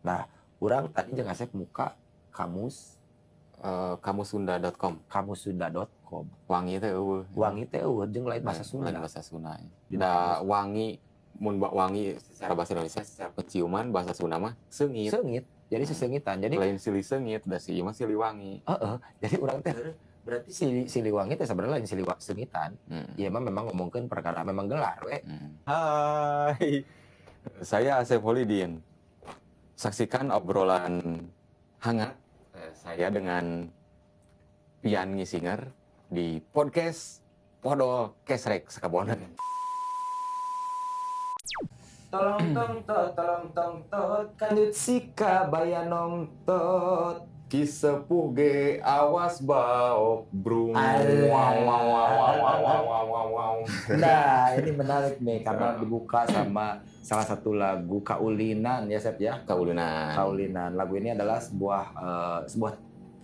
Nah, urang tadi jeung Asep muka kamus. Kamussunda.com. Kamussunda.com. Wangi teh euweuh. Wangi teh euweuh jeung lain bahasa Sunda. Lain bahasa Sunda. Di Da wangi, mun wangi secara bahasa Indonesia, secara penciuman bahasa Sunda mah seungit. Seungit. Jadi seseungitan. Jadi lain silih seungit, da si ieu mah siliwangi. Heeh, jadi urang teh berarti siliwangi teh sebenarnya lain seungitan. Ieu mah memang ngomongkeun perkara memang gelar we. Hai, saya Asep Holidin. Saksikan obrolan hangat saya dengan Pian Ngisinger di podcast Podol Kesrek Sakabonan. Tolong tong tot, tolong tong tot, kanjut sika baya nongtot. Ki sepuh ge awas baok brung. Alah. Wow wow wow wow wow wow wow wow. Nah, ini menarik nih karena dibuka sama salah satu lagu Kaulinan ya, Sep, ya. Kaulinan. Kaulinan. Lagu ini adalah sebuah eh, sebuah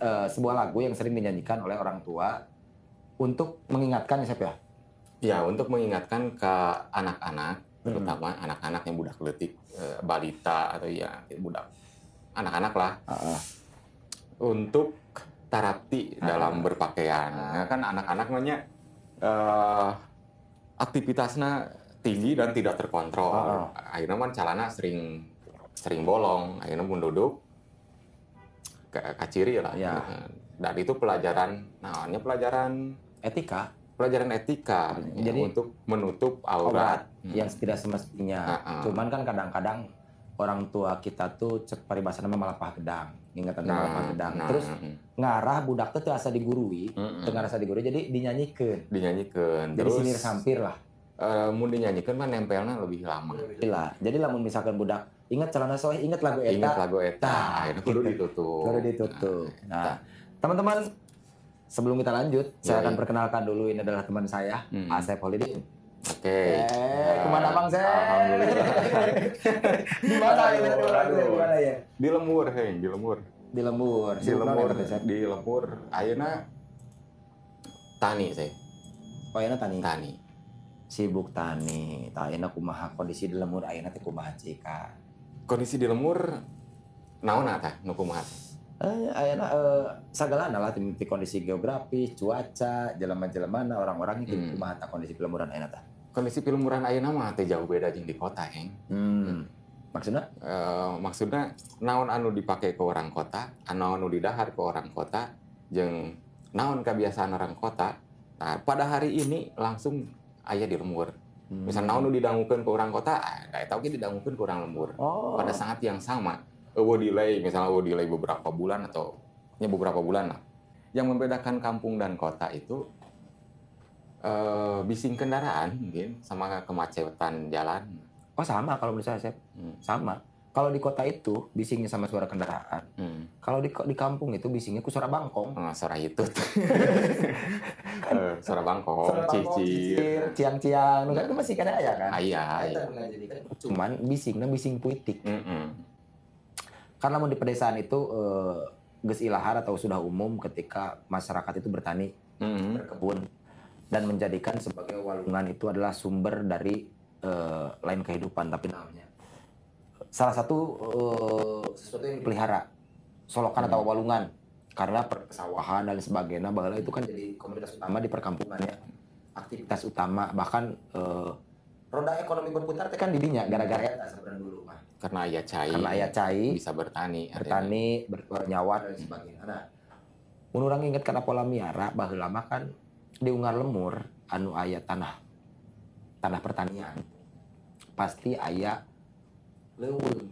eh, sebuah lagu yang sering dinyanyikan oleh orang tua untuk mengingatkan ya, Sep, ya. Ya, untuk mengingatkan ke anak-anak, terutama anak-anak yang budak leutik, balita atau ya budak anak-anak lah, untuk tarapti dalam berpakaian. Nah, kan anak-anak namanya aktivitasnya tinggi dan tidak terkontrol. Akhirnya kan celana sering sering bolong, akhirnya pun duduk ke kaciri lah. Dan itu pelajaran, nah ini pelajaran Etika. Pelajaran etika ya, Jadi- untuk menutup aurat aurat. Yang tidak semestinya. Cuman kan kadang-kadang orang tua kita tuh cek paribasana mah malapah gedang. Ingat tentang malapah gedang. Terus ngarah budak teh teu asa digurui, teu ngarasa digurui, jadi dinyanyikeun. Dinyanyikan. Jadi Terus sinir sampir lah. Mun dinyanyikan mah nempelnya lebih lama. Lah, jadi lamun misalkan budak ingat celana soeh, ingat lagu eta. Ingat lagu eta, Tah, akhirnya kudu gitu. Ditutup. Kudu ditutup. Nah, Nah, teman-teman, sebelum kita lanjut, saya akan iya. perkenalkan dulu, ini adalah teman saya, Asep Holidin. Oke. Eh, kemana, Bang Sep? Alhamdulillah. Di mana ini? Aduh, aduh. Di mana ya? Di lembur, heng, di lembur. Di lembur. Di Sibuk lembur, naon eta, Sep? Di lembur. Ayeuna tani saya, Oh, ayeuna tani. Tani. Sibuk tani. Tah, ayeuna kumaha kondisi di lembur ayeuna teh, kumaha cika? Kondisi di lembur naon tah nu kumaha? Eh, ayeuna sagalana lah, ti kondisi geografis, cuaca, jelema-jelemana, orang-orangnya gitu, kumaha tah kondisi lemburan ayeuna tah? Kondisi pilemburan ayeuna mah teh jauh beda jeung di kota, heng. Maksudnya? Maksudnya naon anu dipake ke orang kota, anu anu didahar ke orang kota, jeung naon kebiasaan orang kota. Nah, pada hari ini langsung aya di lembur. Misal naon nu didangukeun ke orang kota, ah, da eta oge didangukeun ke orang lembur. Pada saat yang sama, euweuh delay, misalnya euweuh delay beberapa bulan atau ya beberapa bulan lah. Yang membedakan kampung dan kota itu bising kendaraan mungkin sama kemacetan jalan. Oh, sama kalau menurut saya, Sep. Sama. Kalau di kota itu bisingnya sama suara kendaraan. Kalau di kampung itu bisingnya ku suara bangkong. Oh, suara itu. Suara bangkong, Suara bangkong, cicir. Cicir, ciang-ciang, nu kan itu masih kan aya kan? Aya, Eta aya. nu jadi kan. Cuman bisingnya bising puitik. Karena mun di pedesaan itu geus ilahar atau sudah umum ketika masyarakat itu bertani, berkebun dan menjadikan sebagai walungan itu adalah sumber dari lain kehidupan, tapi namanya salah satu sesuatu yang dipelihara, solokan atau walungan, karena persawahan dan sebagainya bahwa itu kan jadi komoditas utama di perkampungannya, aktivitas utama, bahkan roda ekonomi berputar teh kan didinya gara-gara eta sebenarnya dulu mah. Karena aya cai. Karena aya cai. Bisa bertani. Bertani, bernyawa dan sebagainya. Nah, mun urang inget kana pola miara baheula mah kan di unggal lembur anu aya tanah tanah pertanian pasti aya leuweung.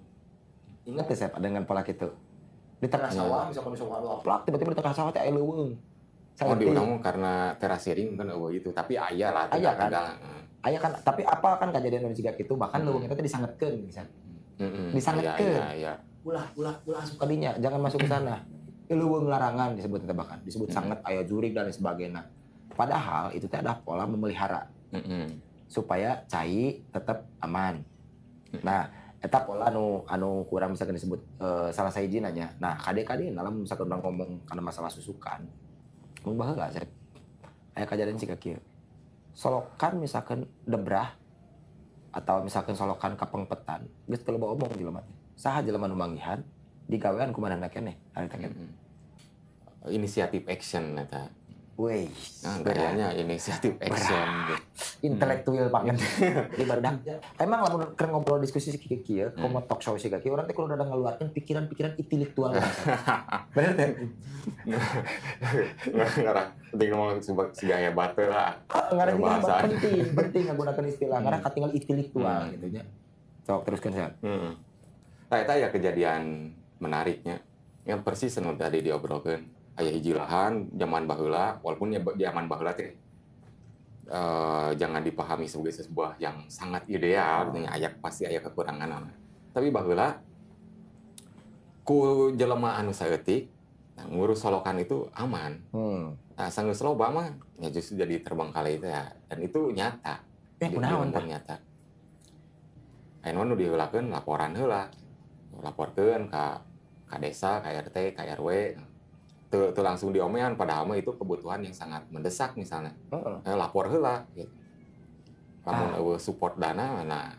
Ingat ya saya dengan pola gitu, di tengah sawah misalkan, di sawah anu aplak, tiba-tiba di tengah sawah teh aya leuweung. Oh, di Saeutik. urang mah karena terasiring kan euweuh itu, tapi aya lah. Aya kan? Tinggal. Aya kan, tapi apa kan kejadian anu jiga kitu, bahkan leuweung eta teh disangetkeun misalnya. Disangetkeun. Iya. Ulah, ulah, ulah asup ka dinya, jangan masuk ke sana. Leuweung larangan disebut eta, bahkan disebut sanget, aya jurig dan lain sebagainya. Padahal itu teh adalah pola memelihara supaya cai tetap aman. Nah, eta pola anu anu kurang misalkan disebut salah sahiji nanya. Nah, kade-kade dalam misalkan urang ngomong karena masalah susukan, mun baheula saya aya kejadian siga kieu. Solokan misalkan debrah atau misalkan solokan kapengpetan, geus teu loba omong jelema teh. Saha jelema nu manggihan digawean ku manehna keneh harita keneh. Inisiatif action eta. Wih, Nah, kayaknya inisiatif action gitu. Intelektual banget. Jadi barudak. Emang lamun keur ngobrol diskusi kieu kieu, komo talk show sih kieu, urang teh kudu rada ngeluarkeun pikiran-pikiran intelektual. Bener teh? Ngarah penting ngomong siga hebat teh lah. Ngarah juga Bahasa. Penting, penting ngagunakeun istilah ngarah katinggal intelektual gitu nya. Sok teruskeun, Sat. Nah, eta ya kejadian menariknya. Yang persis anu tadi diobrolkeun. Aya hiji lahan zaman baheula, walaupun ya zaman baheula teh jangan dipahami sebagai sebuah yang sangat ideal, gitu nya, aya pasti aya kekurangan. Tapi baheula ku jelema anu saeutik, nah, ngurus solokan itu aman. Nah, sanggeus loba mah ya justru jadi terbengkalai itu ya. Dan itu nyata. Eh, Di kunaon lembur tah? Nyata. Ayeuna nu diheulakeun laporan heula. Laporkeun ka desa, ka RT, ka RW. Teu teu langsung diomean, padahal mah itu kebutuhan yang sangat mendesak misalnya. Lapor heula gitu. Lamun euweuh support dana, nah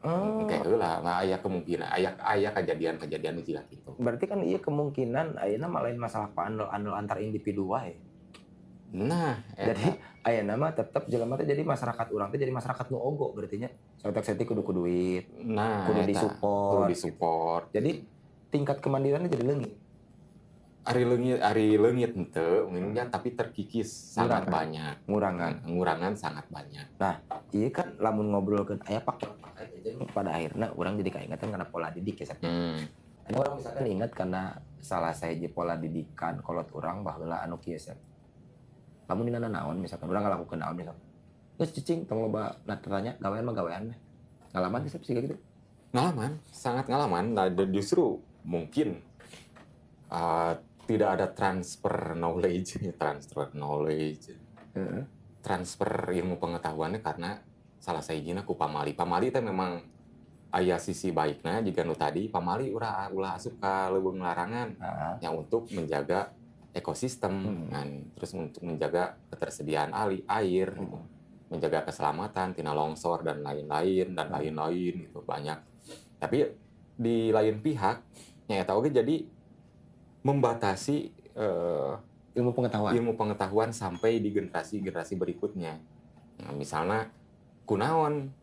engke heula, nah aya kemungkinan, aya aya kejadian-kejadian nu jiga kitu. Berarti kan iya kemungkinan ayeuna mah lain masalah paandel-andel antar individu wae. Nah, eta. Jadi ayeuna mah tetep jelema teh jadi masyarakat urang teh jadi masyarakat nu ogo berarti nya. Saeutik-saeutik kudu ku duit, Nah, kudu eta. disupport. Kudu disupport. Jadi tingkat kemandiriannya jadi leungit. Ari leungit henteu, mungkin tapi terkikis sangat Ngurangan. Banyak. Ngurangan. Ngurangan sangat banyak. Iya kan lamun ngobrolkeun aya faktor pada akhirnya urang jadi kaingatan karena pola didik ya, Sat. Ada orang misalkan ingat karena salah sahiji pola didikan kolot urang baheula anu kieu, Sat. Lamun dina naon misalkan urang ngalakukeun naon misalkan. Geus cicing, tong loba tanya, gawean mah gawean mah. Ngalaman teh sih gitu? Ngalaman, sangat ngalaman. Nah, dan justru mungkin tidak ada transfer knowledge, transfer ilmu pengetahuannya karena salah sahijina ku pamali. Pamali teh memang aya sisi baiknya jiga nu tadi, pamali ulah ulah asup ka leuweung larangan yang untuk menjaga ekosistem kan, terus untuk menjaga ketersediaan air gitu, menjaga keselamatan tina longsor dan lain-lain dan lain-lain gitu banyak. Tapi di lain pihak nya eta oge jadi membatasi Ilmu pengetahuan. Ilmu pengetahuan sampai di generasi-generasi berikutnya. Nah, misalnya kunaon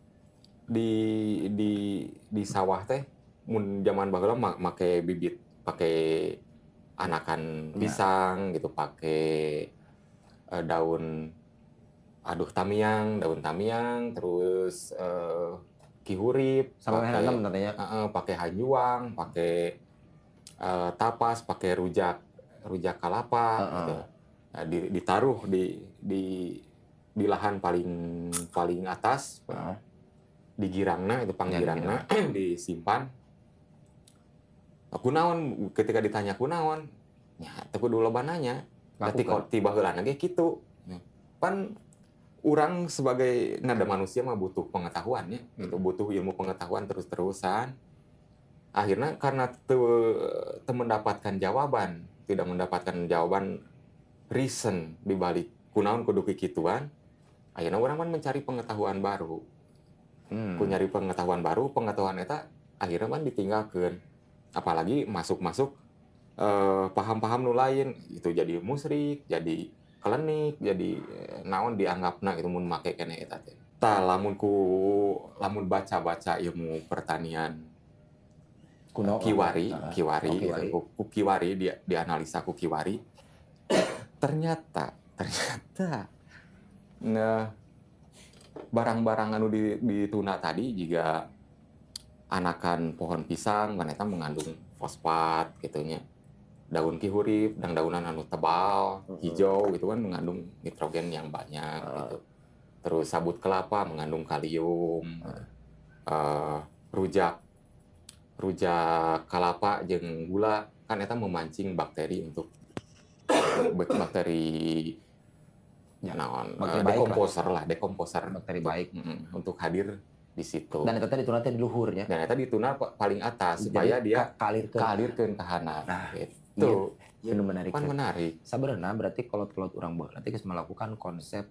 di sawah teh mun zaman baheula make bibit, pakai anakan pisang gitu, pakai daun, aduh, tamiang, daun tamiang, terus kihurip, Sama pakai nanam katanya. Heeh, pakai hanjuang, pakai tapas, pakai rujak rujak kalapa gitu. Nah, ditaruh di lahan paling paling atas, di girangna itu, panggirangna disimpan. Nah, kunaon ketika ditanya kunaon, ya teu kudu loba nanya. Berarti Lakukan. kok tiba heulana ge kitu. Pan urang sebagai nada manusia mah butuh pengetahuan ya, gitu, butuh ilmu pengetahuan terus-terusan. Akhirnya karena teu mendapatkan jawaban, tidak mendapatkan jawaban reason di balik kunaon kudu kikituan, akhirnya urang kan mencari pengetahuan baru. Ku nyari pengetahuan baru, pengetahuan eta akhirnya kan ditinggalkan. Apalagi masuk-masuk paham-paham nu lain, itu jadi musyrik, jadi klenik, jadi naon dianggapna itu mun make keneh eta teh. Tah, lamun ku lamun baca-baca ilmu pertanian Kuno. kiwari, kiwari, Oh, gitu. kiwari. Ku kiwari dia dianalisa ku kiwari. Ternyata ternyata nah barang-barang anu dituna tadi juga anakan pohon pisang kan eta mengandung fosfat gitu nya. Daun kihurip dan daunan anu tebal, hijau gitu kan mengandung nitrogen yang banyak gitu. Terus sabut kelapa mengandung kalium. Rujak rujak kalapa jeung gula kan eta memancing bakteri untuk bakteri Ya, naon, bakteri baik lah. dekomposer lah, dekomposer Bakteri baik. Untuk hadir di situ. Dan itu tadi dituna teh di luhurnya. Dan eta dituna paling atas supaya Jadi, dia kalirkeun. Kalirkeun ka handap. Nah, gitu. Iya, nu menarik. Kan menarik. Sabenerna berarti kolot-kolot urang baheula teh geus melakukan konsep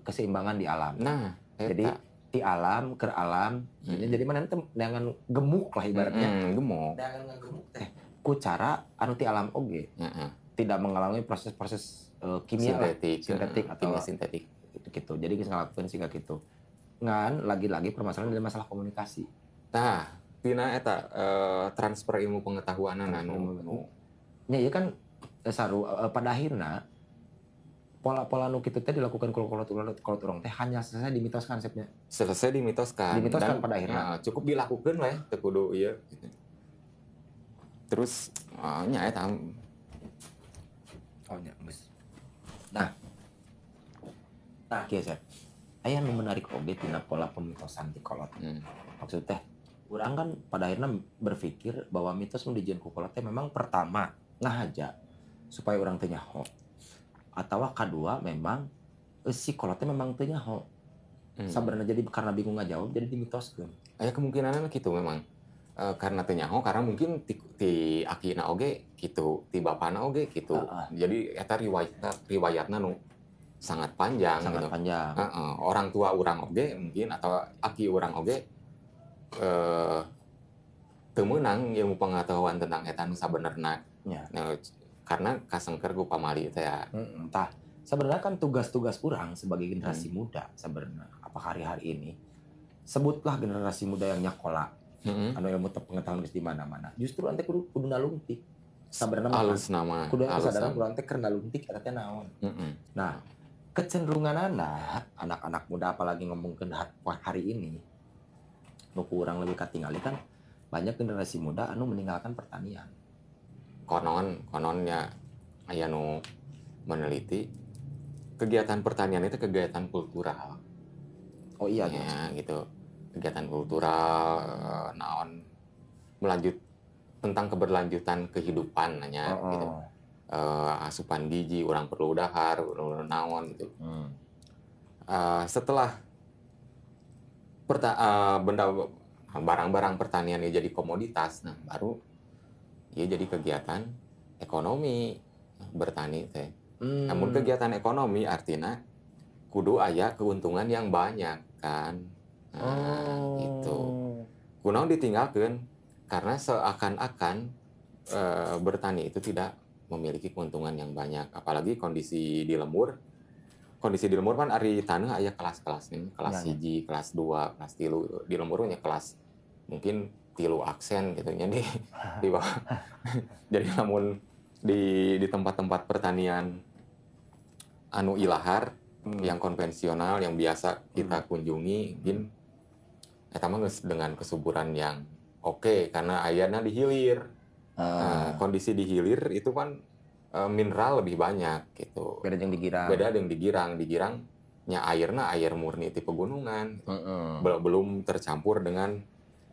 keseimbangan di alam. Nah, eta. Jadi Ti alam ke alam. Jadi mana teh neangan gemuk lah ibaratnya. Gemuk. Neangan ngagemuk teh ku cara anu ti alam oge. Tidak mengalami proses-proses kimia lah, Sintetik, sintetik atau kimia sintetik. Gitu. Jadi geus ngalakukeun siga kitu. Ngan lagi-lagi permasalahan dari masalah komunikasi. Tah, tina eta transfer ilmu pengetahuan anu Ilmu. Nya ieu kan saru pada akhirnya pola-pola nu kitu teh dilakukan ku kolot kolot urang teh hanya selesai dimitoskan konsepnya. Selesai dimitoskan. Dimitoskan Dan, pada akhirnya. Nah, cukup dilakukan lah ya, teu kudu ieu gitu. Terus nya eta. Oh nya geus. Nah. Nah, kieu Sep. Aya nu menarik oge tina pola pemitosan ti kolot. Maksud teh urang kan pada akhirnya berpikir bahwa mitos nu dijieun ku kolot teh memang pertama ngahaja supaya urang teu nyaho. Atawa kadua memang si kolot teh memang teu nyaho. Sabenerna jadi karena bingung ngajawab jadi dimitoskeun. Aya kemungkinan gitu memang. Karena teu nyaho, karena mungkin ti akina oge gitu, ti bapana oge gitu. Jadi eta riwayatna nu sangat panjang Sangat gitu. Panjang. Heeh, orang tua urang oge mungkin atau aki urang oge teu meunang ilmu pengetahuan tentang eta nu sabenerna. Nah, karena kasengker ku pamali teh ya. Heeh, tah sebenarnya kan tugas-tugas urang sebagai generasi muda sebenarnya apa hari-hari ini sebutlah generasi muda yang nyakola anu ilmu pengetahuan geus di mana-mana, justru ante kudu kudu nalungtik sabenerna mah. Alus nama. Kudu Alus kesadaran nama. Urang teh keur nalungtik eta teh naon. Nah, kecenderungan anak-anak muda, apalagi ngomongkeun hari ini nu kurang lebih katingali kan banyak generasi muda anu meninggalkan pertanian. Konon kononnya aya nu meneliti kegiatan pertanian itu kegiatan kultural. Oh iya. Ya, gitu, kegiatan kultural naon melanjut tentang keberlanjutan kehidupan nanya gitu. Asupan gizi, urang perlu dahar, perlu naon gitu. Setelah benda barang-barang pertanian ini jadi komoditas, nah baru ya jadi kegiatan ekonomi bertani teh. Namun kegiatan ekonomi artinya kudu aya keuntungan yang banyak kan. Nah, gitu. Kunaon ditinggalkan? Karena seakan-akan bertani itu tidak memiliki keuntungan yang banyak. Apalagi kondisi di lembur. Kondisi di lembur kan ari tanah aya kelas-kelas nih, kelas 1, kelas 2, kelas 3. Di lembur nya kelas mungkin 3 aksen gitu nya di bawah. Jadi lamun di tempat-tempat pertanian anu ilahar yang konvensional yang biasa kita kunjungi mungkin eta mah geus dengan kesuburan yang oke karena ayana di hilir. Nah, kondisi di hilir itu kan mineral lebih banyak gitu. Beda jeung di Girang. Beda dengan di Girang. Di Girang nya airna air murni ti pegunungan. Belum tercampur dengan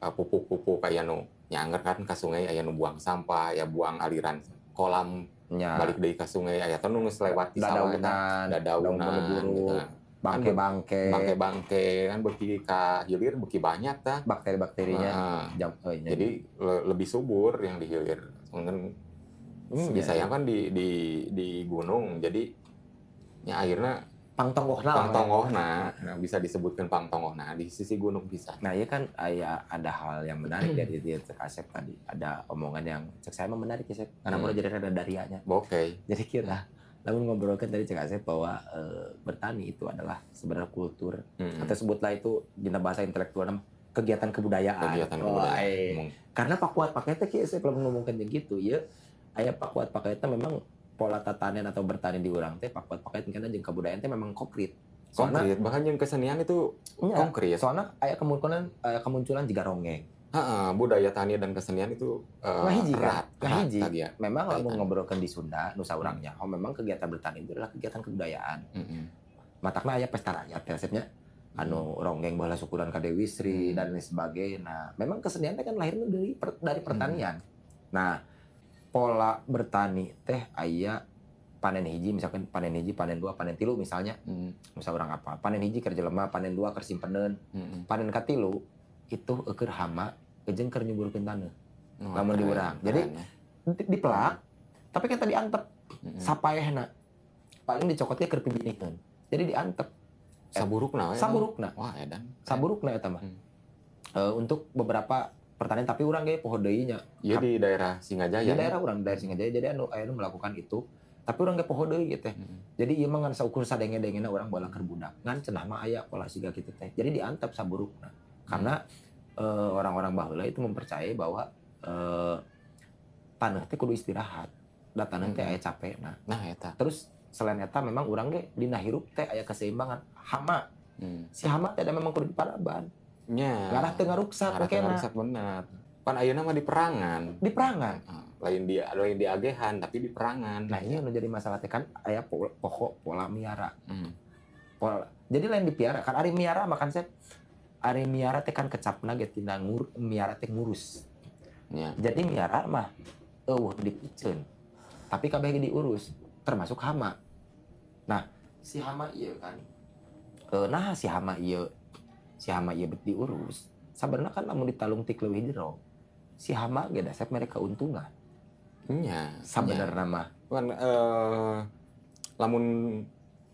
pupuk-pupuk kayak nu nyanger kan ke sungai aya nu buang sampah, ya buang aliran kolam balik deui ka sungai aya teh nu geus lewat di sawah eta, Dadaunan, dadaunan daun gitu. buruk, bangke-bangke, Bangke-bangke kan beuki ka hilir beuki banyak tah. Bakteri-bakterinya. Jam, oh, iya. Jadi lebih subur yang di hilir. Mungkin disayangkan di gunung jadi ya akhirnya pangtonggohna lah. Pangtonggohna, nah, bisa disebutkan pangtonggohna di sisi gunung bisa. Nah, iya kan aya ada hal yang menarik dari dia cek Asep tadi. Ada omongan yang cek saya mah menarik ya, Sep. Karena mau jadi rada darianya. Jadi kita lamun ngobrolkan tadi cek Asep bahwa bertani itu adalah sebenarnya kultur atau sebutlah itu dina bahasa intelektual nama kegiatan kebudayaan. Kegiatan Oh, kebudayaan. Karena pakuat pakai teh kieu Sep, lamun ngomongkeun jeung gitu ya aya pakuat pakai teh memang pola tatanen atau bertani di urang teh pakuat pakai karena jeung kebudayaan teh memang konkret. Soalnya Konkret, bahkan yang kesenian itu Iya, konkret. Soalnya aya kemunculan jiga ronggeng. Heeh, budaya tani dan kesenian itu Ngahiji kan? erat, erat Ngahiji. tadi ya. Memang lamun Kaitan. ngobrolkeun di Sunda, nu saurangnya, oh memang kegiatan bertani itu adalah kegiatan kebudayaan. Matakna aya pesta rakyat ya resepnya. Anu ronggeng baheula syukuran ka Dewi Sri dan lain sebagainya. Nah, memang kesenian teh kan lahirnya dari pertanian. Nah, pola bertani teh aya panen hiji, misalkan panen hiji, panen dua, panen tilu misalnya. Misal urang apa? Panen hiji keur jelema, panen dua keur simpeneun, panen katilu itu keur hama jeung keur nyuburkeun taneuh. Wah, Lamun di keren, urang. Jadi, keren ya. Dipelak, tapi kan tadi antep sapaehna. Paling dicokotnya keur pibinihkeun. Jadi diantep. Saburukna we. Saburukna. Wah, edan. Saburukna eta mah. Untuk beberapa pertanian, tapi urang ge poho deui nya. Iya, di daerah Singajaya. Di daerah urang, daerah Singajaya, jadi anu aya nu melakukan itu. Tapi urang ge poho deui gitu teh. Jadi ieu mah ngan saukur sadenge-dengena urang baheula keur budak. Ngan cenah mah aya pola siga kitu teh. Jadi diantep saburukna. Karena orang-orang baheula itu mempercayai bahwa tanah teh kudu istirahat. Da tanah teh aya capekna. Nah, eta. Terus selain eta memang urang ge dina hirup teh aya keseimbangan. Hama. Si hama teh da memang kudu diparaban. Ngarah teu ngaruksak. Ngarah teu engkena. Ngaruksak, bener. Pan ayeuna mah di perangan. Di perangan. Ah, lain di agehan tapi di perangan. Nah, ini anu jadi masalah teh kan aya pokok pola miara. Pola. Jadi lain dipiara kan, ari miara makan set. Ari miara teh kan kecapna ge tina miara teh ngurus. Jadi miara mah euweuh dipiceun. Tapi kabeh ge diurus, termasuk hama. Nah, si hama ieu kan. Nah, si hama ieu bet diurus. Sabenerna kan lamun ditalungtik leuwih jero, si hama ge dasep mere keuntungan. Sabenerna mah. Kan lamun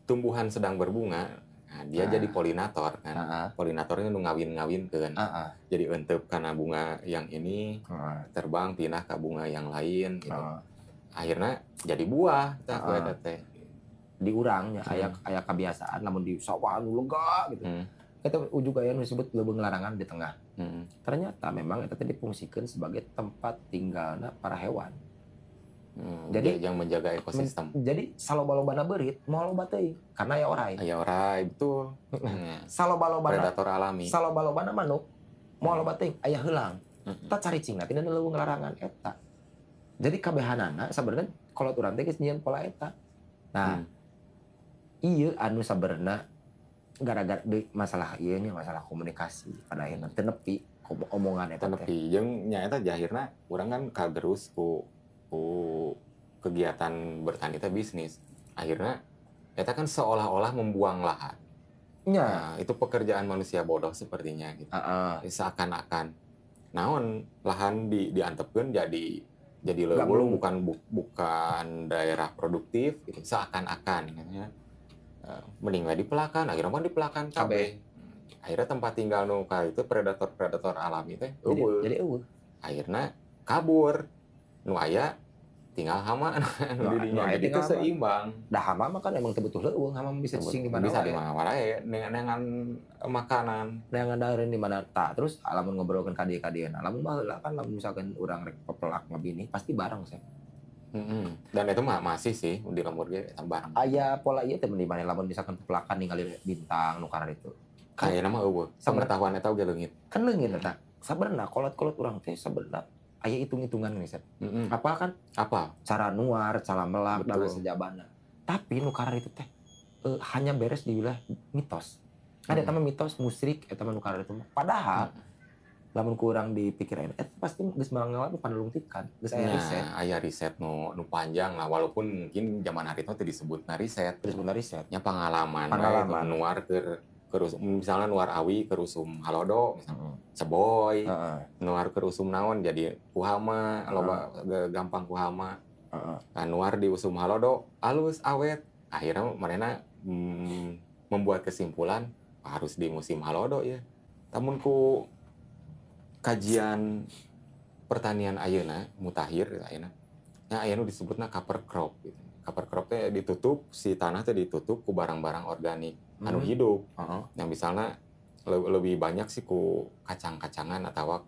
tumbuhan sedang berbunga, nah, dia jadi polinator kan. Polinatornya nu ngawin-ngawinkeun. Jadi entep karena bunga yang ini terbang pindah ke bunga yang lain gitu. Akhirnya jadi buah tah ku eta teh. Di urang nya aya aya kebiasaan lamun di sawah anu lega gitu. Eta ujug aya nu disebut leuweung larangan di tengah. Ternyata memang eta teh difungsikan sebagai tempat tinggalna para hewan. Jadi Yang menjaga ekosistem. Jadi saloba-lobana beurit moal loba teuing karena aya orai. Aya orai, betul. Saloba-lobana Predator alami. Saloba-lobana manuk moal loba teuing aya heulang. Tah, caricingna tina leuweung larangan eta. Jadi kabehanana sabenerna kolot urang teh geus nyieun pola eta. Nah, ieu anu sabenerna gara-gara di masalah ieu nya, masalah komunikasi pada akhirnya teu nepi omongan eta Teu teh. nepi jeung nya eta jahirna urang kan kagerus ku kegiatan bertani teh bisnis. Akhirnya eta kan seolah-olah membuang lahan. Nah, itu pekerjaan manusia bodoh sepertinya gitu. Seakan-akan naon lahan diantepkeun jadi Nggak leuweung, belum. Bukan daerah produktif gitu. Seakan-akan gitu ya. Mending we dipelakan, akhirnya mah dipelakan Kabeh. kabeh. Akhirnya tempat tinggal nu ka itu predator-predator alami teh Jadi, euweuh. jadi euweuh. Akhirnya kabur. Nu aya tinggal hama nu di dinya. Nu aya Jadi itu tinggal hama. seimbang. Dah, hama mah kan emang teu butuh leuweung, hama mah bisa cicing di mana Bisa wae. di mana wae dengan makanan. Dengan dahareun di mana tah. Terus lamun ngobrolkeun ka dieu ka dieu, lamun baheula kan lamun misalkan urang rek pepelak ngabini pasti bareng sih. Dan itu mah masih sih di lembur ge eta bareng. Aya pola ieu teh di mana lamun misalkan pepelakan ningali bintang nu itu. Kayakna mah euweuh. Pengetahuan eta oge leungit. Kan leungit eta. Sabenerna kolot-kolot urang teh sabenerna aya hitung-hitungan nih, Sep. Apa kan? Apa? Cara nuar, cara melak dan sejabana. Tapi nu itu teh hanya beres di wilayah mitos. Ada eta mah mitos musyrik eta mah nu itu mah. Padahal lamun kurang dipikirin eta pasti geus mengalami panalungtikan, geus aya riset. Aya riset nu panjang lah, walaupun mungkin zaman hari itu teu disebutna riset. Disebutna riset. Nya pengalaman, we, Pengalaman. Nuar keur misalnya nuar awi keur usum halodo misalnya, seboy, nuar keur usum naon jadi ku hama, loba gampang ku hama. Nah, nuar di usum halodo alus awet. Akhirnya manehna membuat kesimpulan harus di musim halodo ya. Lamun ku kajian pertanian ayeuna mutakhir gitu ayeuna. Nah, ayeuna disebutna cover crop gitu. Cover crop teh ditutup, si tanah teh ditutup ku barang-barang organik anu hidup. Yang misalnya lebih banyak sih ku kacang-kacangan atau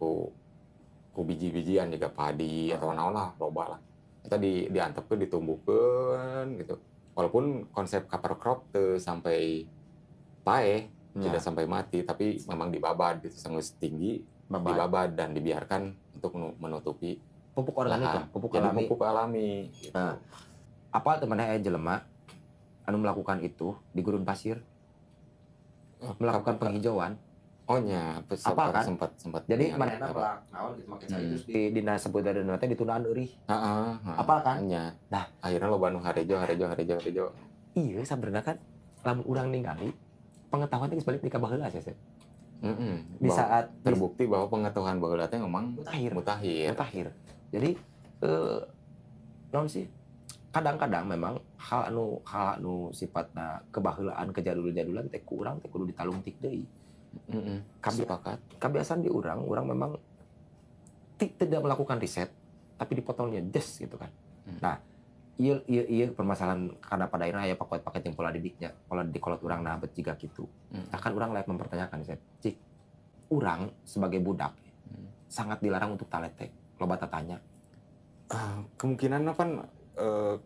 ku biji-bijian juga padi atau naon lah, loba lah. Eta diantepkeun, ditumbuhkeun gitu. Walaupun konsep cover crop teu sampai paeh, tidak sampai mati, tapi memang dibabad gitu, sangat tinggi, Babad. dibabad dan dibiarkan untuk menutupi pupuk organik lahan. lah, pupuk Jadi alami. Pupuk alami gitu. Nah, apa temannya aya jelema anu melakukan itu di gurun pasir, Oh, melakukan penghijauan. Oh nya, Apa kan? sempat sempat Jadi ningali manehna apa. melak naon gitu make cai, terus di dina sebutan teh ditundaan eurih. Heeh. Apa kan? Nya. Nah. Akhirnya loba nu harejo harejo harejo harejo. Iya, sabenerna kan lamun urang ningali pengetahuan teh geus balik di ka baheula sih. Di saat Terbukti bahwa pengetahuan baheula teh memang mutakhir. Mutakhir. Mutakhir. Jadi naon sih? Kadang-kadang memang hal anu sifatna kebaheulaan, kejadul-jadulan teh ku urang teh kudu ditalungtik deui. Sepakat. Kebiasaan di urang, urang memang tidak melakukan riset, tapi dipotongnya des gitu kan. Nah, iya permasalahan karena pada akhirnya aya paket-paket yang pola didiknya, pola didik kolot urang nah bet jiga gitu. Nah, kan urang layak mempertanyakan, saya, cik, urang sebagai budak sangat dilarang untuk talete, loba tatanya. Ah, kemungkinan kan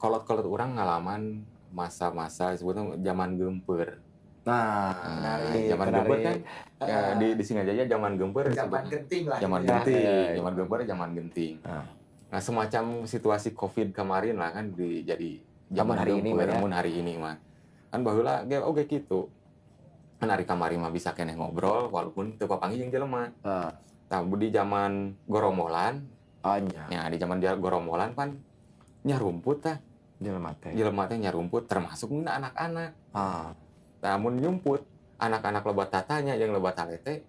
kolot-kolot urang ngalaman masa-masa sebetulnya zaman gempur. Nah, Nah, menarik, zaman menarik. Gempur kan ya, di Singajaya zaman gempur Zaman disebut genting lah. zaman Ya. genting, Ya. zaman gempur, zaman genting. Ah. Nah, semacam situasi Covid kemarin lah kan di, jadi zaman Lamun hari ini gempur, mah ya. Mun hari ini mah. Kan baheula ge oge kitu. Kan hari kamari mah bisa keneh ngobrol walaupun teu papanggih jeung jelema. Tah, di zaman gorombolan, Oh nya, ya di zaman dia gorombolan kan nyarumput tah. Jelema teh. Jelema teh nyarumput termasuk mun anak-anak. Namun nyumput anak-anak loba tatanya yang loba talete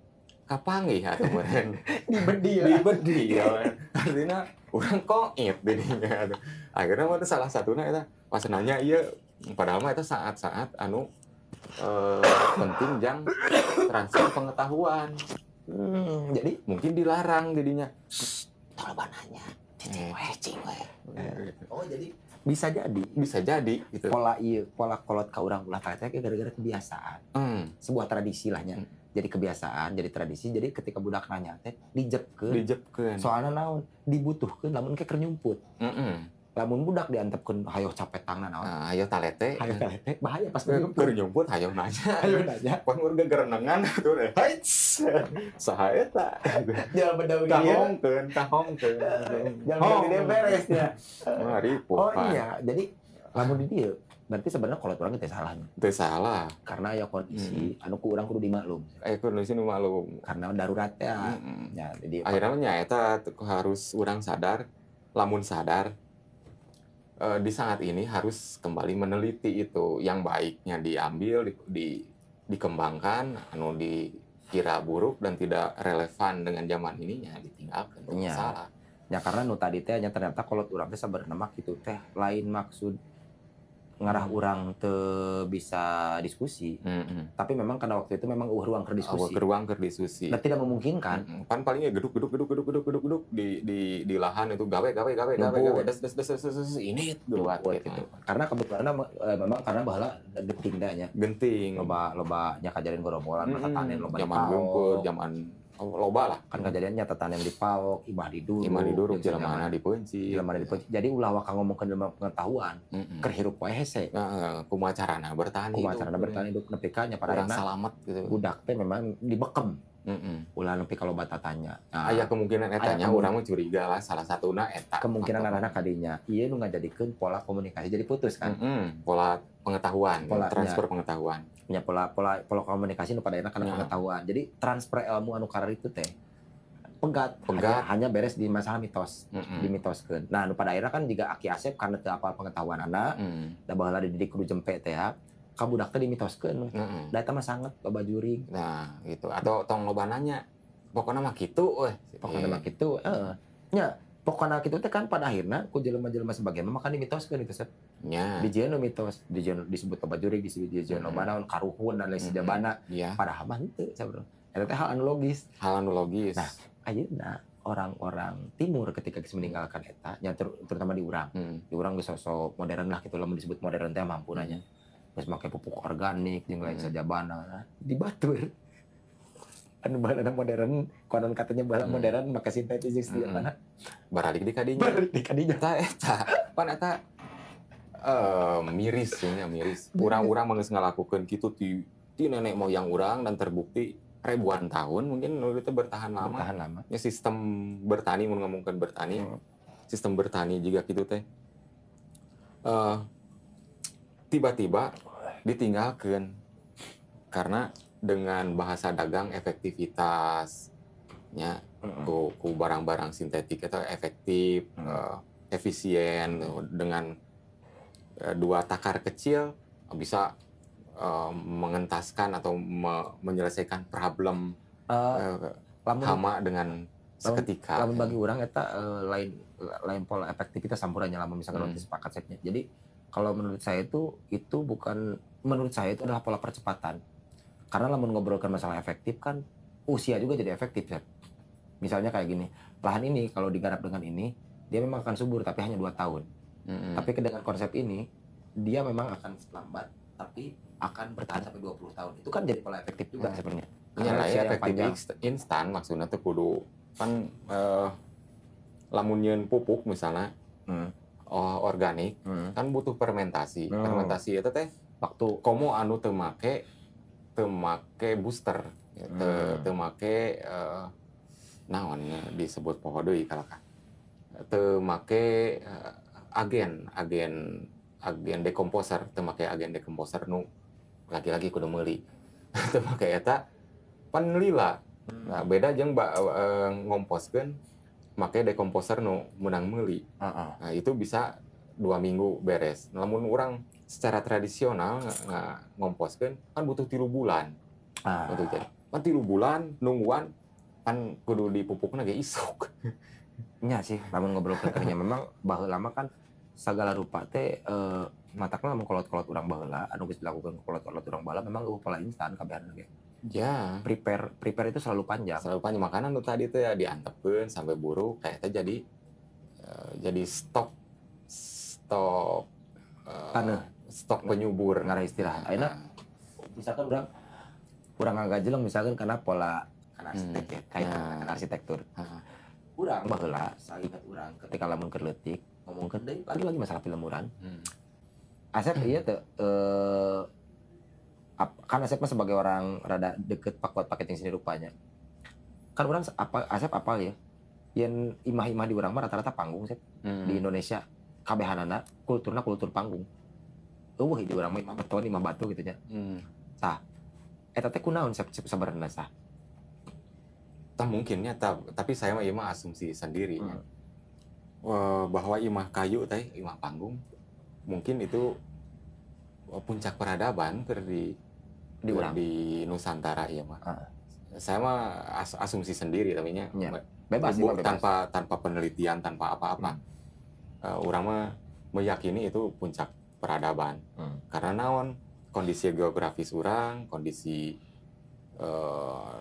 kapanggih atuh meureun. Dibedi ya. Dibedi ya. Artinya urang koit didinya atuh. Akhirnya mah teh salah satuna eta pas nanya ieu, padahal mah eta saat-saat anu penting jang transfer pengetahuan. Jadi mungkin dilarang jadinya. Tolong nanya. Cicing we, cicing we. Oh, jadi bisa jadi Bisa jadi gitu. Pola ieu, pola kolot ka urang ulah talete gara-gara kebiasaan. Sebuah tradisi lah nya. Jadi kebiasaan, jadi tradisi. Jadi ketika budak nanya teh dijepkeun. Dijepkeun. Soalnya naon? Dibutuhkeun lamun ke keur nyumput. Lamun budak diantepkeun hayo capetangna naon? Nah, hayo talete. Hayo talete bahaya pas Keur nyumput. Nyumput hayo nanya. Hayo nanya. Pan urang gegerenengan tuh deh. Haits. Saha eta? Jangan beda begini. Kahongkeun, kahongkeun. Jangan beda beres ya. Wah, ripuh. Oh iya, jadi lamun di dieu berarti sebenarnya kolot urang teh salahnya. Teu salah. Karena ya kondisi anu ku urang kudu dimaklum. Kondisi nu maklum. Karena darurat ya. Ya, jadi Akhirnya mah nya eta harus urang sadar, lamun sadar di saat ini harus kembali meneliti itu yang baiknya diambil dikembangkan, anu dikira buruk dan tidak relevan dengan zaman ini ya ditinggalkan. Itu Iya. salah. Ya karena nu tadi teh nya ternyata kolot urang teh sabenerna mah kitu teh lain maksud ngarah urang teu bisa diskusi. Tapi memang karena waktu itu memang euweuh ruang keur diskusi. Euweuh ruang keur diskusi. Dan tidak memungkinkan. Pan palingnya geduk geduk geduk geduk geduk geduk geduk di lahan itu gawe gawe gawe gawe Nyumput. Gawe des des des des des, des, ini buat Buat gitu. gitu. Karena kebetulan memang karena baheula genting dah nya. Genting. Loba loba nya kajadian gorombolan, masa tanen loba Zaman dipaok. gempur, zaman oh, loba lah. Kan kejadiannya tatanen dipaok, imah diduruk. Imah diduruk, jeung jelema dipeunci. Jelema dipeunci. Jadi ulah waka ngomongkeun ilmu pengetahuan, keur hirup wae hese. Nah, kumaha carana bertahan Kumaha hidup. carana bertahan hidup nepi ka nya pada Kurang akhirna salamet gitu. Budak teh memang dibekem. Ulah nepi ka loba tatanya. Nah, Aya kemungkinan Aya etanya kemungkinan. urang mah curiga lah salah satuna eta. Kemungkinan Faktor. arahna kadinya. Ieu nu ngajadikeun pola komunikasi jadi putus kan. Pola pengetahuan, Pola, transfer pengetahuan. Ya pola pola pola komunikasi nu pada akhirna karena pengetahuan. Jadi transfer ilmu anu karar itu teh pegat, Pegat. Hanya beres di masalah mitos, dimitoskeun. Nah, nu pada akhirnya kan juga Aki Asep karena teu apal pengetahuan anak, da baheula dididik kudu jempe teh ya, ka budak teh dimitoskeun. Da eta mah sanget loba jurig. Nah, gitu. Atau tong loba nanya. Pokoknya mah kitu euy. Pokoknya mah kitu, heeh. Nya, pokoknya kitu teh kan pada akhirna ku jelema-jelema sebagian mah kan dimitoskeun itu Sep. Dijieun nu mitos, dijieun disebut loba jurig, disebut dijieun loba naon, karuhun dan lain sejabana. Padahal mah henteu sabenerna. Eta teh hal anu logis. Hal anu logis. Nah, ayeuna orang-orang timur ketika geus meninggalkan eta, nya terutama di urang. Di urang geus sosok modern lah gitu, lamun disebut modern teh mampu nanya. Geus make pupuk organik jeung lain sajabana, di batur. Anu baheulana modern, konon katanya baheula modern make sintetis jeung sajabana. Baralik di kadinya. Baralik di kadinya. Eta eta pan eta miris nya, miris. Urang-urang mah geus ngalakukeun kitu ti nenek moyang urang dan terbukti ribuan tahun mungkin nu itu bertahan lama. Bertahan lama. Ya sistem bertani, mun ngomongkeun bertani, sistem bertani juga gitu teh. Tiba-tiba ditinggalkan karena dengan bahasa dagang efektivitasnya ku barang-barang sintetik itu efektif, efisien dengan dua takar kecil bisa mengentaskan atau menyelesaikan problem Lamun hama dengan Seketika. Lamun bagi urang eta lain lain pola efektivitas campurannya, lamun misalkan sepakat setnya. Jadi kalau menurut saya itu bukan, menurut saya itu adalah pola percepatan. Karena lamun ngobrolkan masalah efektif kan usia juga jadi efektif ya. Misalnya kayak gini, lahan ini kalau digarap dengan ini dia memang akan subur, tapi hanya 2 tahun. Tapi dengan konsep ini dia memang akan lambat, tapi akan bertahan sampai 20 tahun. Itu kan jadi pola efektif juga sebenarnya. Iya Karena lah usia ya, yang efektif panjang. Instan maksudnya tuh kudu kan lamun nyieun pupuk misalnya, oh, organik kan butuh fermentasi. Fermentasi itu teh Waktu. Komo anu teu make booster ya, teu teu make naon nya disebut, poho deui kalakah, teu make agen agen agen dekomposer, teu make agen dekomposer nu lagi-lagi kudu meuli, teu make eta pan lila. Nah, beda jeung ngomposkeun make dekomposer nu meunang meuli. Nah, itu bisa 2 minggu beres. Namun urang secara tradisional ngomposkeun kan butuh 3 bulan untuk jadi. Kan 3 bulan nungguan kan kudu dipupukna ge isuk. Nya sih, lamun ngobrol ke kernya memang baheula mah kan segala rupa teh matakna lamun kolot-kolot urang baheula anu geus dilakukan kolot-kolot urang baheula memang euweuh pola instan kabehan ge. Prepare prepare itu selalu panjang. Selalu panjang, makanan nu tadi teh ya diantepkeun sampai buruk kayak teh jadi jadi stok stok Taneuh. Stok penyubur. Ngarah istilah. Ayeuna misalkan urang urang ngagajeleng misalkan karena pola karena arsitek ya, kayak karena arsitektur. Urang baheula saingat urang ketika lamun keur leutik ngomongkeun deui lagi-lagi masalah film urang. Asep iya teh kan Asep mah sebagai orang rada deket pakuat paketing seni rupanya. Kan urang apa Asep apal ya? Yang imah-imah di urang mah rata-rata panggung, Sep. Di Indonesia kabehanana kulturna kultur panggung. Euweuh di urang mah imah beton, imah batu gitu nya. Eta teh kunaon, Sep, sabenerna sah? Tah mungkinnya tapi saya mah ieu mah asumsi sendiri ya. Bahwa imah kayu teh, imah panggung mungkin itu puncak peradaban keur Di urang. Di Nusantara ya mah. Saya mah asumsi sendiri tapi nya. Ya. Bebas sih, Bu, mah bebas. Tanpa tanpa penelitian, tanpa apa-apa. Urang mah meyakini itu puncak peradaban. Karena naon, kondisi geografis urang, kondisi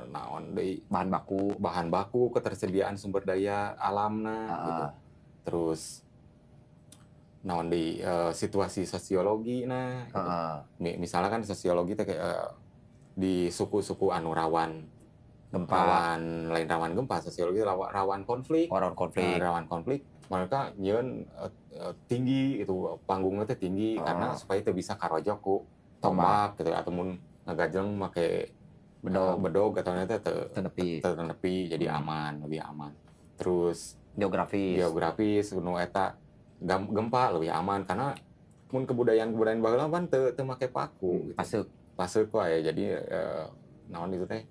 naon deui, Bahan baku. Bahan baku, ketersediaan sumber daya alamna gitu. Terus naon deui, situasi sosiologi nah gitu. Misalnya kan sosiologi teh kayak di suku-suku anu rawan Gempa. Rawan, lain rawan gempa, sosiologi rawan, rawan konflik. Orang konflik. Nah, rawan konflik mereka nyieun tinggi itu panggungnya teh tinggi karena supaya teu bisa karojok ku tombak gitu atau mun ngagajleng make Bedog. Bedog atau nanti teu Teu nepi. Teu nepi, jadi aman, lebih aman. Terus Geografis. Geografis nu eta gempa lebih aman karena mun kebudayaan-kebudayaan baheula kan teu teu make paku gitu. Pasuk. Pasuk wae, jadi naon itu teh.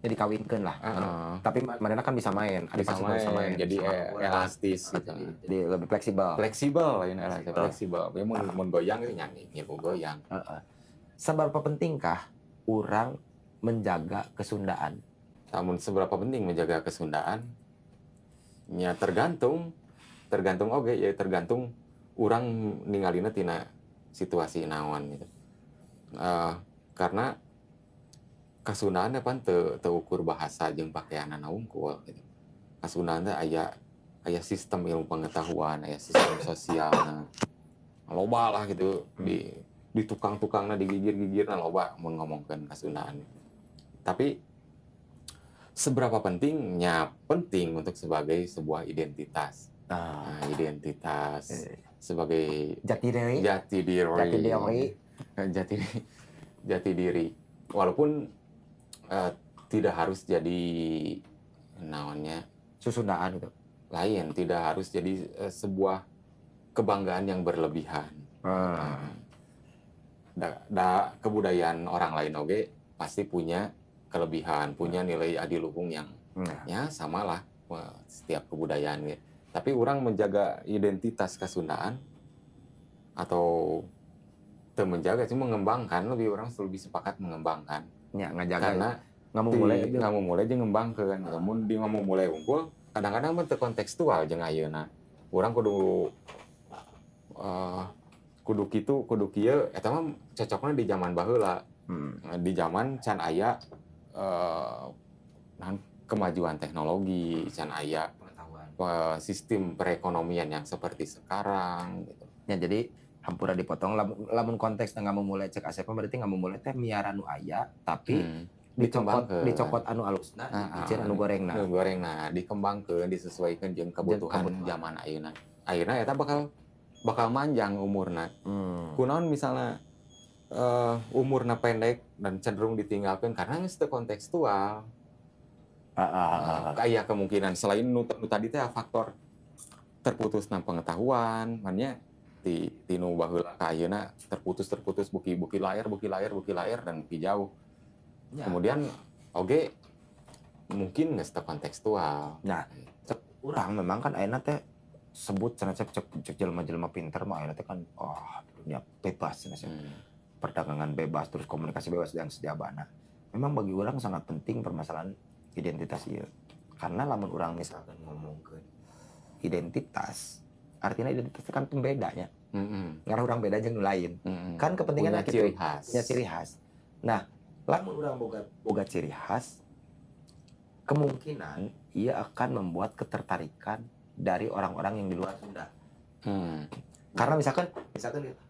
Jadi kawinkeun lah. Heeh. Tapi manehna kan bisa main. Ada Bisa pasuk mah bisa main, main. Jadi Sama ukuran. elastis gitu. Jadi lebih fleksibel. Fleksibel lain elastis, Fleksibel. Fleksibel. Ya mun mun goyang itu nyanyi, nyiku goyang. Heeh. Seberapa pentingkah urang menjaga kesundaan? Namun seberapa penting menjaga kesundaan? Ya tergantung, tergantung oke ya, tergantung urang ningalina tina situasi naon gitu. Karena kasundaan pan teu teu ukur bahasa jeung pakaianana wungkul gitu. Kasundaan teh aya aya sistem ilmu pengetahuan, aya sistem sosial. Nah, loba lah gitu di tukang-tukangna, di gigir-gigirna loba mun ngomongkeun kasundaan. Tapi seberapa pentingnya, penting untuk sebagai sebuah identitas. Nah, identitas sebagai Jati diri. Jati diri. Jati diri. Jati jati diri. Walaupun tidak harus jadi naonnya Susundaan gitu. Lain, tidak harus jadi sebuah kebanggaan yang berlebihan. Da kebudayaan orang lain oge pasti punya kelebihan, punya nilai adiluhung yang ya samalah, wah, setiap kebudayaan gitu. Tapi urang menjaga identitas kesundaan atau teu menjaga, cuma mengembangkan, lebih urang lebih sepakat mengembangkan. Ya, ngajaga. Karena Ngamumule. Ngamumule jeung ngembangkeun. Lamun di ngamumule unggul, kadang-kadang mah teu kontekstual jeung ayeuna. Urang kudu kudu kitu, kudu kieu, eta mah cocokna di zaman baheula. Di zaman can aya kemajuan teknologi, can aya sistem perekonomian yang seperti sekarang gitu. Ya, jadi hampura dipotong, lamun konteks ngamumule cek Asep berarti ngamumule teh miara nu aya tapi dicokot anu alusna, dicicir anu gorengna. Anu gorengna dikembangkeun, disesuaikan jeung kebutuhan zaman ayeuna. Ayeuna eta bakal manjang umurna. Kunaon misalnya umurna pendek dan cenderung ditinggalkan karena geus teu kontekstual. Aya kemungkinan selain nu tadi teh faktor terputusna pengetahuan, makanya ti nu baheula ka ayeuna terputus buki layar dan buki jauh. Ya. Kemudian oge mungkin geus teu kontekstual. Nah, urang memang kan ayeuna teh sebut cenah cek jelema-jelema pinter mah ayeuna teh kan dunia bebas cenah. Perdagangan bebas, terus komunikasi bebas dan sejabana. Memang bagi orang sangat penting permasalahan identitas ieu. Karena lamun urang misalkan ngomongkeun identitas, artinya identitas kan pembedanya. Ngarah urang beda jeung nu lain. Kan kepentingan kitu. Punya ciri khas. Nah, lamun urang boga ciri khas, kemungkinan ia akan membuat ketertarikan dari orang-orang yang di luar Sunda. Karena misalkan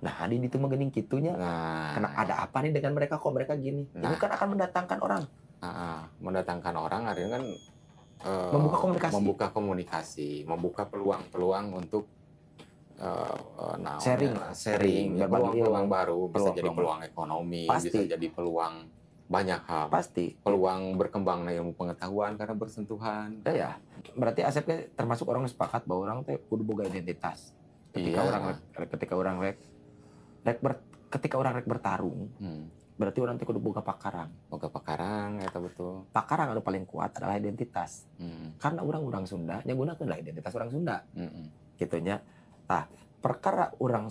nah di ditu mah geuning kitunya. Nah, karena ada apa nih dengan mereka kok mereka gini? Nah, ini kan akan mendatangkan orang. Mendatangkan orang artinya kan membuka komunikasi, membuka peluang-peluang untuk sharing, ya, peluang-peluang baru, bisa jadi peluang ekonomi, pasti. Bisa jadi peluang banyak hal. Pasti. Peluang berkembangnya ilmu pengetahuan karena bersentuhan. Ya, berarti Asep termasuk orang sepakat bahwa orang teh kudu boga identitas. Ketika orang rek bertarung, berarti orang teh kudu boga pakarang. Boga pakarang eta betul. Pakarang anu paling kuat adalah identitas. Karena orang-orang Sunda nya gunakeunlah identitas orang Sunda. Kitu nya. Tah, perkara orang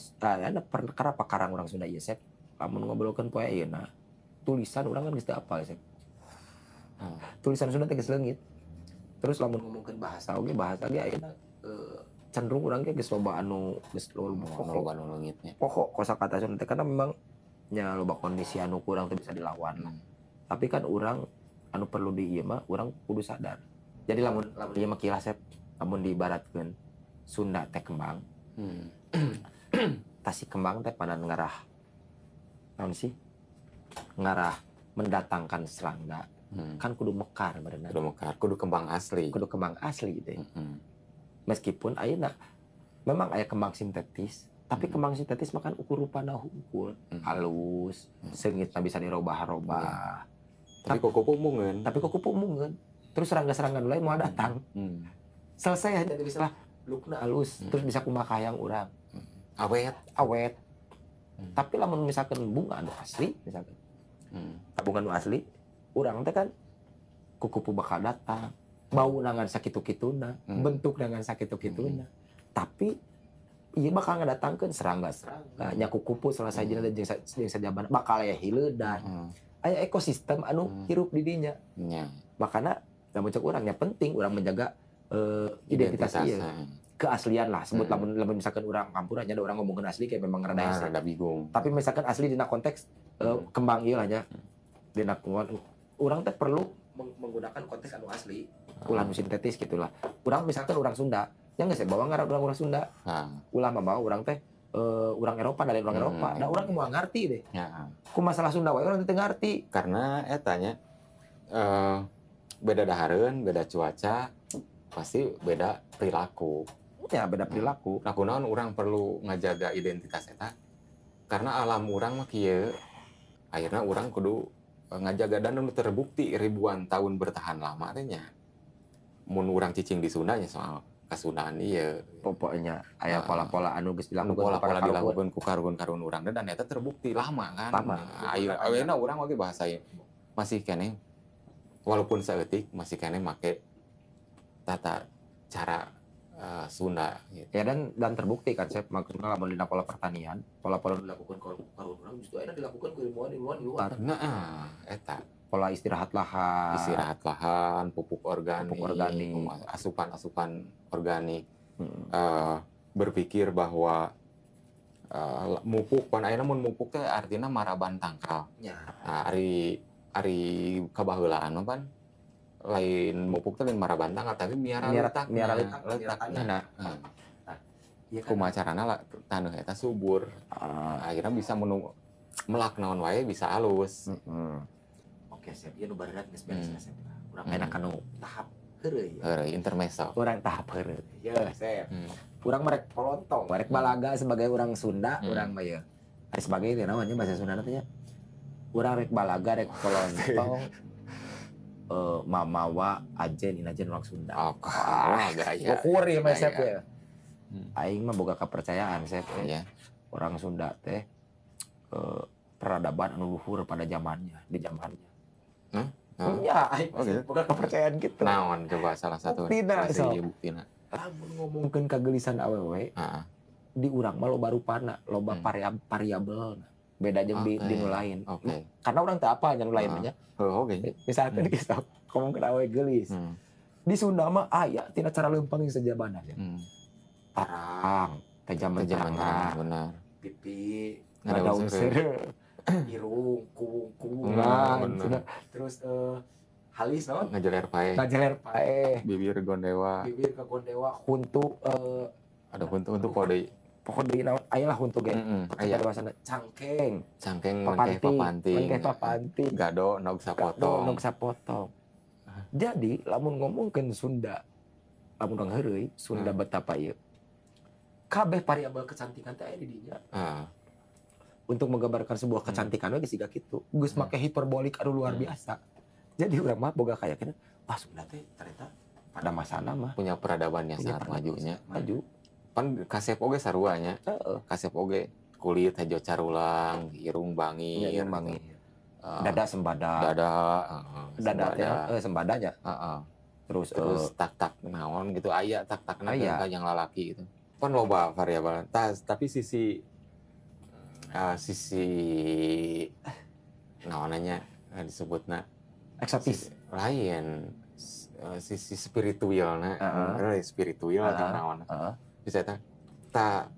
perkara pakarang orang Sunda ieu Sep, lamun ngobrolkeun poe ayeuna, tulisan orang kan geus teu apal Sep. Tulisan Sunda teh geus leungit. Terus lamun ngomongkeun bahasa oge, bahasa ge ayeuna cenderung urang ge geus loba anu geus loba anu leungitnya. Pokok kosakata Sunda teh karena memang nya loba kondisi anu kurang teu bisa dilawan. Tapi kan urang anu perlu di ieu mah urang kudu sadar. Jadi lamun ieu mah kieu Sep, lamun diibaratkeun Sunda teh kembang. Tasik kembang teh panan ngarah naon sih? Ngarah mendatangkan serangga. Kan kudu mekar berenang. Kudu mekar, kudu kembang asli. Kudu kembang asli gitu. Meskipun ayeuna memang aya kembang sintetis, tapi kembang sintetis makan ukur rupana hungkul, halus, seungitna bisa dirobah-robah. Tapi kuku mungeun. Tapi kuku mungeun. Terus serangga-serangga lain mau datang. Selesai aja bisa lah lukna halus, terus bisa kumaha hayang urang. Awet. Tapi lamun misalkan bunga anu asli misalkan. Bunga anu asli, urang teh kan kukupu bakal datang. Bau nangan sakitu-kituna, bentuk nangan sakitu-kituna. Tapi ieu bakal ngadatangkeun serangga-serangga, nya kukupu selesai jeung sajabana bakal aya hileudan. Aya ekosistem anu hirup di dinya. Makana lamun cek urang nya penting urang menjaga identitas ieu. Keaslian lah sebut lamun misalkan urang kampung nya ada orang ngomongkeun asli kayak memang rada rada bingung. Tapi misalkan asli dina konteks kembang ieu lah nya. Dina urang teh perlu menggunakan konteks anu asli, ulah nu sintetis gitulah. Urang misalkan urang Sunda, nya geus bawa ngaran urang Sunda. Ulah mah bawa urang teh urang Eropa dari urang Eropa. Da urang moal ngarti deh. Ku masalah Sunda wae urang teh ngarti. Karena eta nya beda dahareun, beda cuaca, pasti beda perilaku. Ya beda perilaku. Nah, kunaon urang perlu ngajaga identitas eta? Karena alam urang mah kieu, akhirnya urang kudu ngajaga dan terbukti ribuan tahun bertahan lama teh nya. Mun urang cicing di Sunda nya soal kasundaan ieu. Pokoknya aya pola-pola anu geus dilakukeun pola-pola dilakukeun ku karuhun-karuhun urang dan eta terbukti lama kan. Lama. Ayeuna urang oge bahasa masih keneh walaupun saeutik masih keneh make tata cara Sunda gitu. Ya dan terbukti kan Sep, maksudnya lamun dina pola pertanian, pola-pola dilakukan kalau urang justru ayeuna dilakukan ku ilmuwan-ilmuwan di luar. Nah, eta Pola istirahat lahan. Istirahat lahan, pupuk organik, Pupuk organik. Asupan-asupan organik. Berpikir bahwa mupuk pan ayeuna mun mupuk teh artinya maraban tangkal. Nah, ari ari kabaheulaan mah pan lain mupuk teh lain maraban tangkal, tapi miara letakna. Miara letak, letakna. Nah, Nah, iya kan? Kumaha carana lah taneuh eta subur. Akhirnya bisa menu melak naon wae bisa alus. Oke, Sep. Ieu nu barerat geus beres lah, Sep. Urang enak anu tahap heureuy ya. Heureuy, intermezzo. Urang tahap heureuy. Ya, Sep. Urang merek polontong, merek balaga sebagai orang Sunda, urang mah ya. Ari sebagai itu namanya bahasa Sunda teh nya. Urang rek balaga, rek polontong, mamawa ajen inajen orang Sunda. Oh, wah, gaya. Ukur ya mah, Sep Gaya. Ya. Aing mah boga kepercayaan, Sep, ya. Orang Sunda teh peradaban anu luhur pada zamannya, di zamannya. Hah? Hah? Iya, aing Oh, gitu. boga kepercayaan gitu. Naon coba salah satu Buktina, salah sahiji sok. Buktina. Lamun ngomongkeun kagelisan awewe, di urang mah loba rupana, loba variabel. Beda jeung di nu lain. Karena urang teu apal nya nu lain nya. Heuh oge. Misalkan kita ngomongkeun awewe geulis. Di Sunda mah aya tina cara leumpang jeung sajabana nya. Tarang, teh jaman Teh jaman tarang. tarang, benar. Pipi, Ngadaun ngadaun seureuh. seureuh. Irung, kuung-kuungan, cenah. Terus halis naon? Ngajeler paeh. Ngajeler paeh. Bibir gondewa. Bibir ka gondewa, huntu Ada huntu-huntu kode. Pokok deui naon aya lah huntu ge. Aya. Aya bahasana cangkeng, Cangkeng lengkeh papanting, papanting. Lengkeh papanting. Gado nog sapotong. Gado nog sapotong. Jadi lamun ngomongkeun Sunda, lamun urang heureuy, Sunda betapa ieu. Kabeh variabel kecantikan teh aya di dinya. Untuk menggambarkan sebuah kecantikan we geus siga kitu. Geus make hiperbolik anu luar biasa. Jadi urang mah boga keyakinan, wah, Sunda teh ternyata pada masana mah Punya peradaban yang punya sangat peradaban majunya. sangat maju. Pan kasep oge sarua nya. Kasep oge kulit hejo carulang, irung bangir. Iya, irung bangir. Dada sembada. Dada, heeh, Dada teh sembada. Sembadanya. Terus, Terus tak-tak naon gitu aya tak-takna Aya. teh yang lalaki gitu. Pan loba variabel. Tas, tapi sisi sisi naonanya disebutna eksotis. Sisi, lain sisi spiritualna, spiritual atau naon. Bisa eta ta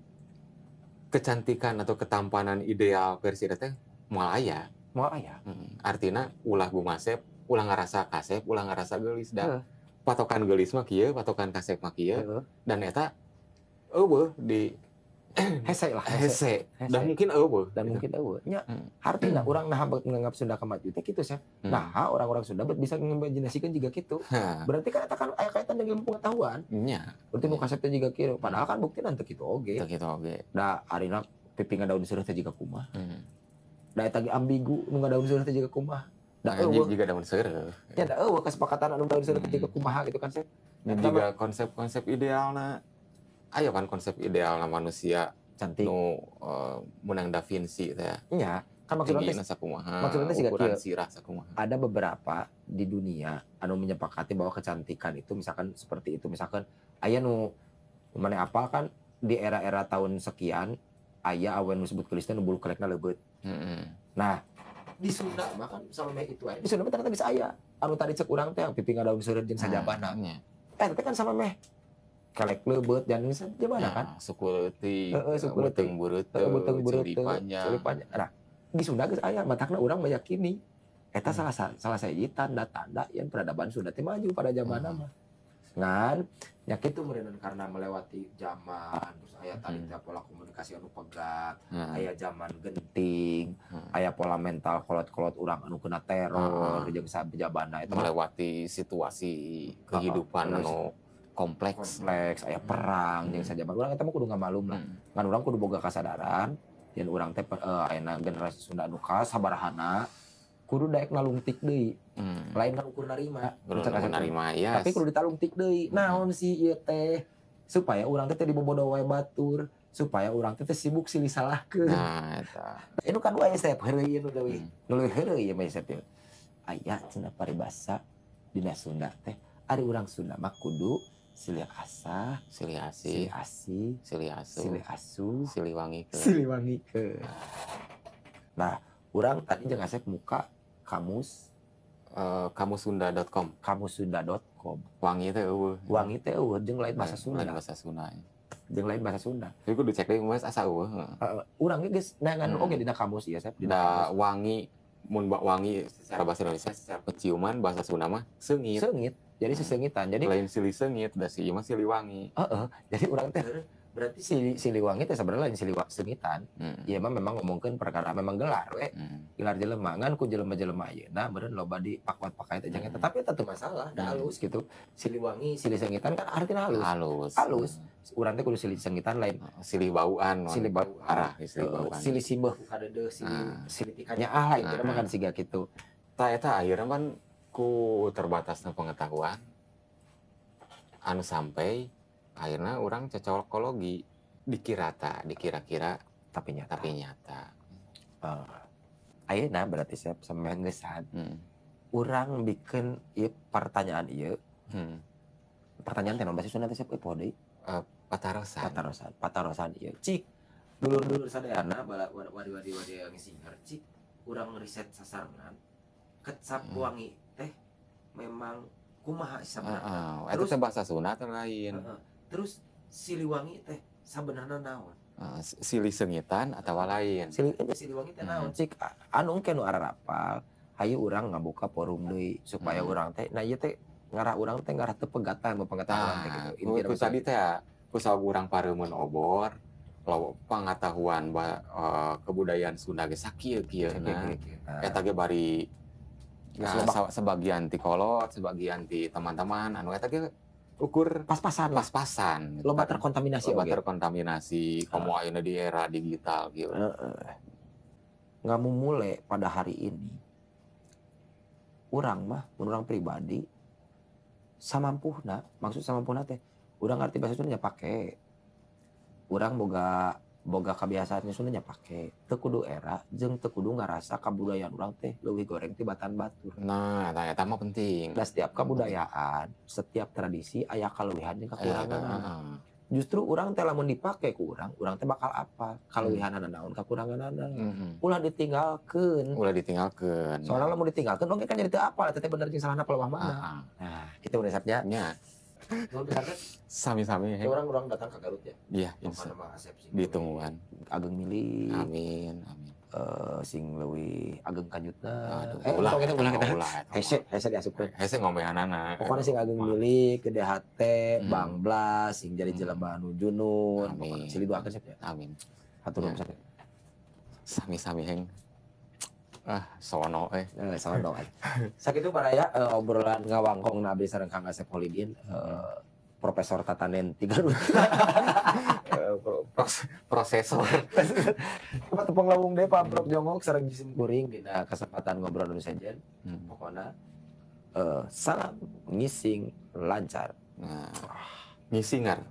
kecantikan atau ketampanan ideal versi eta teh moal aya. Moal aya. Artina ulah gumasep, ulah ngarasa kasep, ulah ngarasa geulis da. Patokan geulis mah kieu, patokan kasep mah kieu. Dan eta euweuh di Hese lah, hese. Hese. Dan Hese. mungkin euweuh. Dan gitu. mungkin euweuh. Nya, artinya urang nah menganggap Sunda kemaju teh kitu sih. Nah, orang-orang Sunda bet bisa mengimajinasikan juga gitu. Berarti kan eta kan aya kaitan dengan ilmu pengetahuan. Nya. Berarti nu kasep teh juga kieu. Padahal kan bukti nanti kitu oge. Teu kitu oge. Da arina pipi ngadaun seureuh teh jiga kumaha. Da eta ge ambigu nu ngadaun seureuh teh jiga kumaha. Da Nah, euweuh. juga daun seureuh. Nya da euweuh kesepakatan anu daun seureuh teh jiga kumaha gitu kan sih. Dan juga konsep-konsep idealna aya kan konsep idealna manusia Cantik. nu menang Da Vinci teh. Nya, kan maksudnya teh Tinggi sakumaha, maksudnya teh siga ukuran kieu. sirah sakumaha. Ada beberapa di dunia anu menyepakati bahwa kecantikan itu misalkan seperti itu, misalkan aya nu mana apa kan di era-era tahun sekian aya awewe nu disebut geulis teh nu bulu kelekna leubeut. Nah, di Sunda mah kan sama meh itu aya. Di Sunda mah ternyata geus aya. Anu tadi cek urang teh pipi ngadaun seureuh jeung sajabana. Teh kan sama meh kelek leubeut dan sajabana kan. Suku leutik, Heeh, suku leutik. beuteung beureuteuh, Heeh, beuteung ceuli beureuteuh, panjang. ceuli panjang. Nah, di Sunda geus aya, matakna urang meyakini eta salah sahiji tanda-tanda yang peradaban Sunda teh maju pada zamanna mah. Ngan nya kitu meureunnan karena melewati zaman, terus aya tadi teh pola komunikasi anu pegat, aya zaman genting, aya pola mental kolot-kolot urang anu kena teror jeung sajabana eta mah Melewati situasi kehidupan anu kompleks. Kompleks, aya perang jeung sajabana. Urang eta mah kudu ngamalum lah. Ngan urang kudu boga kasadaran yen urang teh ayeuna generasi Sunda anu kasabarahana kudu daek nalungtik deui. Lain kan ukur narima. Kudu Cek asa narima, yes. Tapi kudu ditalungtik deui. Naon sih ieu teh? Supaya urang teh teu dibobodo wae batur, supaya urang teh teu sibuk silih salahkeun. Nah, eta. Itu kan wae sep heureuy ieu nu leuwih. Nu leuwih heureuy ieu mah sep ieu. Aya cenah paribasa dina Sunda teh, ari urang Sunda mah kudu Silih asah, Silih asih, silih asih, silih asuh, silih asuh, siliwangi ke. Siliwangi ke. Nah, urang tadi jeung Asep muka kamus. Kamussunda.com. Kamussunda.com. Wangi teh euweuh. Wangi teh euweuh jeung lain bahasa Sunda. Lain bahasa Sunda. Jeung lain bahasa Sunda. Tapi kudu cek deui, Mas, asa euweuh, heeh. Heeh, urang ge geus neangan oge dina kamus ieu, Sep, dina Da kamus. Wangi, mun wangi secara bahasa Indonesia, secara penciuman bahasa Sunda mah seungit. Seungit. Jadi seseungitan. Jadi Lain silih seungit, da si ieu mah siliwangi. Heeh, jadi urang teh berarti siliwangi teh sebenarnya lain sengitan. Ieu mah memang ngomongkeun perkara memang gelar we. Gelar jelema, ngan ku jelema-jelema ayeuna meureun loba dipakuat-pakai teh jeung eta. Tapi eta teu masalah, da halus gitu. Siliwangi, silih sengitan kan artinya halus. Halus. Halus. Urang teh kudu silih sengitan, lain Silih bauan. silih bauan. Arah silih bauan. Silih simbeuh ku kadeudeuh, silih silih tikanyaah lah intina mah kan siga kitu. Tah, eta akhirnya kan ku terbatasna pengetahuan anu sampai akhirnya urang cocokologi, dikira ta, dikira-kira. Tapi nyata. Tapi nyata. Ayeuna berarti siap sampai ngeusan. Urang bikin ieu pertanyaan ieu. Pertanyaan teh naon bahasa Sunda teh, siap, poho deui. Patarosan. Patarosan, patarosan ieu. Cik, dulur-dulur sadayana bala wadi-wadi wadi yang singer, cik urang riset sasarengan kecap wangi teh memang kumaha sabenerna. Heeh, eta Terus teh bahasa Sunda teh lain. Heeh. Terus Siliwangi teh sabenerna naon? Heeh, silih sengitan atawa lain. Siliwangi teh naon? Cik anu engke nu ararapal, hayu urang ngabuka forum deui supaya urang teh, nah, ieu teh ngarah urang teh ngarah teu pegatan mun pengetahuan teh Tah, gitu. ku, Intina ku mah tadi teh ku sabab urang pareumeun obor, lawa pangatahuan kebudayaan Sunda ge sakieu-kieu. Sakieu-kieu. Nah. Eta ge bari Geus nah, loba. Sebagian ti kolot, sebagian ti teman-teman anu eta ge ukur pas-pasan lah. Pas-pasan gitu Loba kan. Terkontaminasi Loba oge. Terkontaminasi komo ayeuna di era digital gitu. Heeh. Ngamumule pada hari ini urang mah, mun urang pribadi, samampuhna, maksud samampuhna teh urang ngerti bahasa Sunda nya pake, urang boga boga kebiasaan Sunda nya pake, teu kudu era jeung teu kudu ngarasa kabudayaan urang teh leuwih goreng tibatan batur. Nah, nah, eta mah penting. Nah, setiap kebudayaan, setiap tradisi aya kaleuwihan jeung kekurangan. Justru urang teh lamun dipake ku urang, urang teh bakal apa kaleuwihanana naon, kakuranganana. Ulah ditinggalkeun. Ulah ditinggalkeun. Soalnya lamun ditinggalkeun oge kan jadi teu apal eta teh bener jeung salahna pelewah mana. Nah, itu resepnya. Nya, Nuhun pisan, Teh. Sami-sami. Ya, urang urang datang ke Garut ya. Iya, insya Pokokna mah Asep sing ditungguan. Ageng milik. Amin, amin. Sing leuwih ageng kanjutna. Aduh, Eh, ulah, tong eta, ulah eta. ulah eta. Hese, hese diasupkeun. Hese ngombehanana. Pokoknya sing ageng milik, gede hate, banglas, sing jadi jelema anu junun. Amin. Pokoknya silih doakeun, Sep, ya. Amin. Hatur nuhun Ya. pisan. Sami-sami, Heng. Ah, sono eh. Eh, sono. Sakitu baraya obrolan ngawangkong abdi sareng Kang Asep Holidin, Profesor Tatanen Tiga. Prosesor. Tempat tepung lawung deh Pak Brok jongok sareng jisim kuring dina kesempatan ngobrol nu sejen. Pokokna salam ngising lancar. Nah, ngisingar.